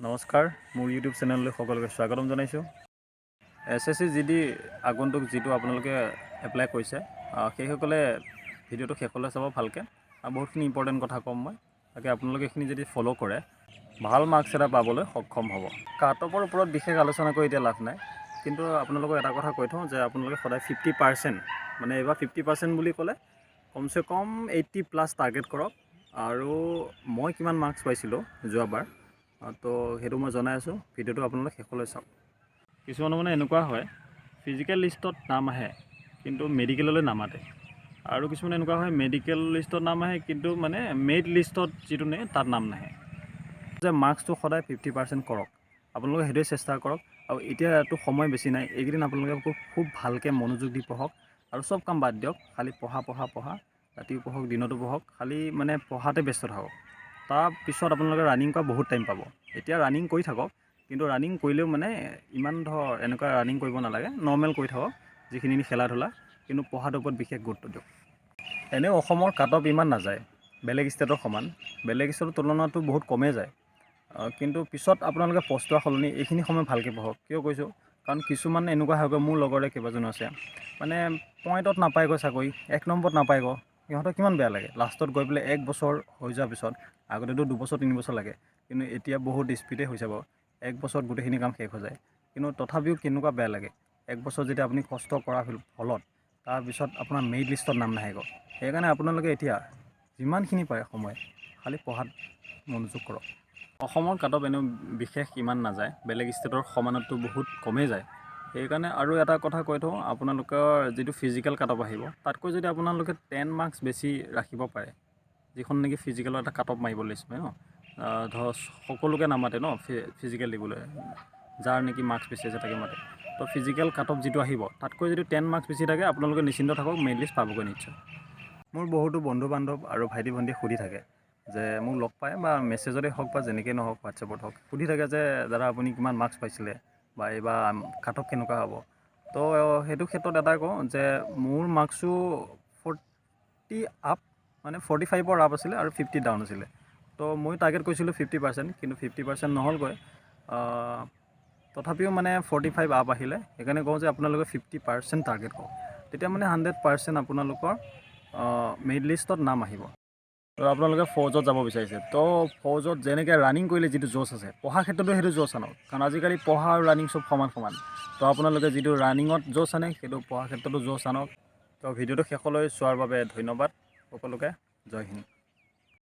নমস্কাৰ, মোৰ ইউটিউব চেনেললৈ সকলোকে স্বাগতম জনাইছোঁ। এছএছচি জিডি আগন্তুক যিটো আপোনালোকে এপ্লাই কৰিছে, সেইসকলে ভিডিঅ'টো শেষলৈ চাব ভালকৈ আৰু বহুতখিনি ইম্পৰ্টেণ্ট কথা ক'ম মই। তাকে আপোনালোকে এইখিনি যদি ফ'ল' কৰে, ভাল মাৰ্কছ এটা পাবলৈ সক্ষম হ'ব। কাট অফৰ ওপৰত বিশেষ আলোচনা কৰি এতিয়া লাভ নাই, কিন্তু আপোনালোকক এটা কথা কৈ থওঁ যে আপোনালোকে সদায় 50%, মানে এইবাৰ 50% বুলি ক'লে কমচে কম 80+ টাৰ্গেট কৰক। আৰু মই কিমান মাৰ্কছ পাইছিলোঁ যোৱাবাৰ, তো সেইটো মই জনাই আছোঁ। ভিডিঅ'টো আপোনালোকে শেষলৈ চাওক। কিছুমানৰ মানে এনেকুৱা হয়, ফিজিকেল লিষ্টত নাম আহে কিন্তু মেডিকেললৈ নামাতে। আৰু কিছুমান এনেকুৱা হয়, মেডিকেল লিষ্টত নাম আহে কিন্তু মানে মেৰিট লিষ্টত যিটো নে তাত নাম নাহে। যে মাৰ্কছটো সদায় 50% কৰক, আপোনালোকে সেইটোৱে চেষ্টা কৰক। আৰু এতিয়াতো সময় বেছি নাই, এইকেইদিন আপোনালোকে খুব খুব ভালকৈ মনোযোগ দি পঢ়ক আৰু চব কাম বাদ দিয়ক, খালি পঢ়া, পঢ়া, পঢ়া। ৰাতিও পঢ়ক, দিনতো পঢ়ক, খালি মানে পঢ়াতে ব্যস্ত থাকক। তাৰপিছত আপোনালোকে ৰানিং কৰা বহুত টাইম পাব। এতিয়া ৰানিং কৰি থাকক, কিন্তু ৰানিং কৰিলেও মানে ইমান ধৰ এনেকুৱা ৰানিং কৰিব নালাগে, নৰ্মেল কৰি থাকক যিখিনি খেলা ধূলা, কিন্তু পঢ়াটোৰ ওপৰত বিশেষ গুৰুত্ব দিয়ক। এনেও অসমৰ কাট অফ ইমান নাযায় বেলেগ ষ্টেটৰ সমান, বেলেগ ষ্টেটৰ তুলনাতো বহুত কমেই যায়। কিন্তু পিছত আপোনালোকে পস্তোৱাৰ সলনি এইখিনি সময় ভালকৈ পঢ়ক। কিয় কৈছোঁ? কাৰণ কিছুমান এনেকুৱা হয়গৈ, মোৰ লগৰে কেইবাজনো আছে, মানে পইণ্টত নাপায়গৈ চাকৰি, এক নম্বৰত নাপায়গৈ। সিহঁতৰ কিমান বেয়া লাগে লাষ্টত গৈ পেলাই এক বছৰ হৈ যোৱাৰ পিছত। আগতেতো 2 বছৰ 3 বছৰ লাগে, কিন্তু এতিয়া বহুত স্পীডে হৈছে বাৰু, এক বছৰত গোটেইখিনি কাম শেষ হৈ যায়। কিন্তু তথাপিও কেনেকুৱা বেয়া লাগে, এক বছৰ যেতিয়া আপুনি কষ্ট কৰাৰ ফলত তাৰপিছত আপোনাৰ মেৰিট লিষ্টত নাম নাহেগৈ। সেইকাৰণে আপোনালোকে এতিয়া যিমানখিনি পাৰে সময় খালি পঢ়াত মনোযোগ কৰক। অসমৰ কাট অফ এনেও বিশেষ ইমান নাযায়, বেলেগ ষ্টেটৰ সমানততো বহুত কমেই যায়। সেইকাৰণে আৰু এটা কথা কৈ থওঁ, আপোনালোকৰ যিটো ফিজিকেল কাট অফ আহিব, তাতকৈ যদি আপোনালোকে 10 মাৰ্কছ বেছি ৰাখিব পাৰে, যিখন নেকি ফিজিকেলৰ এটা কাট অফ মাৰিব লাগিছিলে ন, ধৰ সকলোকে নামাতে ন ফিজিকেল দিবলৈ, যাৰ নেকি মাৰ্কছ বেছি আছে তাকে মাতে। তো ফিজিকেল কাট অফ যিটো আহিব, তাতকৈ যদি 10 মাৰ্কছ বেছি থাকে, আপোনালোকে নিশ্চিন্ত থাকক, মেৰিট লিষ্ট পাবগৈ নিশ্চয়। মোৰ বহুতো বন্ধু বান্ধৱ আৰু ভাইটি ভণ্টিয়ে সুধি থাকে যে মোক লগ পায় বা মেছেজতে হওক বা যেনেকেই নহওক, হোৱাটছএপত হওক, সুধি থাকে যে দাদা, আপুনি কিমান মাৰ্কছ পাইছিলে বা এইবাৰ কাট অফ কেনেকুৱা হ'ব? তো সেইটো ক্ষেত্ৰত এটাই কওঁ যে মোৰ মাৰ্কছো 40 আপ, মানে 45ৰ আপ আছিলে আৰু 50 ডাউন আছিলে। তো মই টাৰ্গেট কৰিছিলোঁ 50%, কিন্তু 50% নহ'লগৈ। তথাপিও মানে 45 আপ আহিলে। সেইকাৰণে কওঁ যে আপোনালোকে 50% টাৰ্গেট কৰক, তেতিয়া মানে 100% আপোনালোকৰ মেৰিট লিষ্টত নাম আহিব। তো আপোনালোকে ফৌজত যাব বিচাৰিছে, তো ফৌজত যেনেকৈ ৰানিং কৰিলে যিটো জ'চ আছে, পঢ়া ক্ষেত্ৰতো সেইটো জ'চ আনক। কাৰণ আজিকালি পঢ়া আৰু ৰানিং চব সমান সমান। তো আপোনালোকে যিটো ৰানিঙত জ'চ আনে, সেইটো পঢ়া ক্ষেত্ৰতো জ'চ আনক। তো ভিডিঅ'টো শেষলৈ চোৱাৰ বাবে ধন্যবাদ সকলোকে। জয় হিন্দ।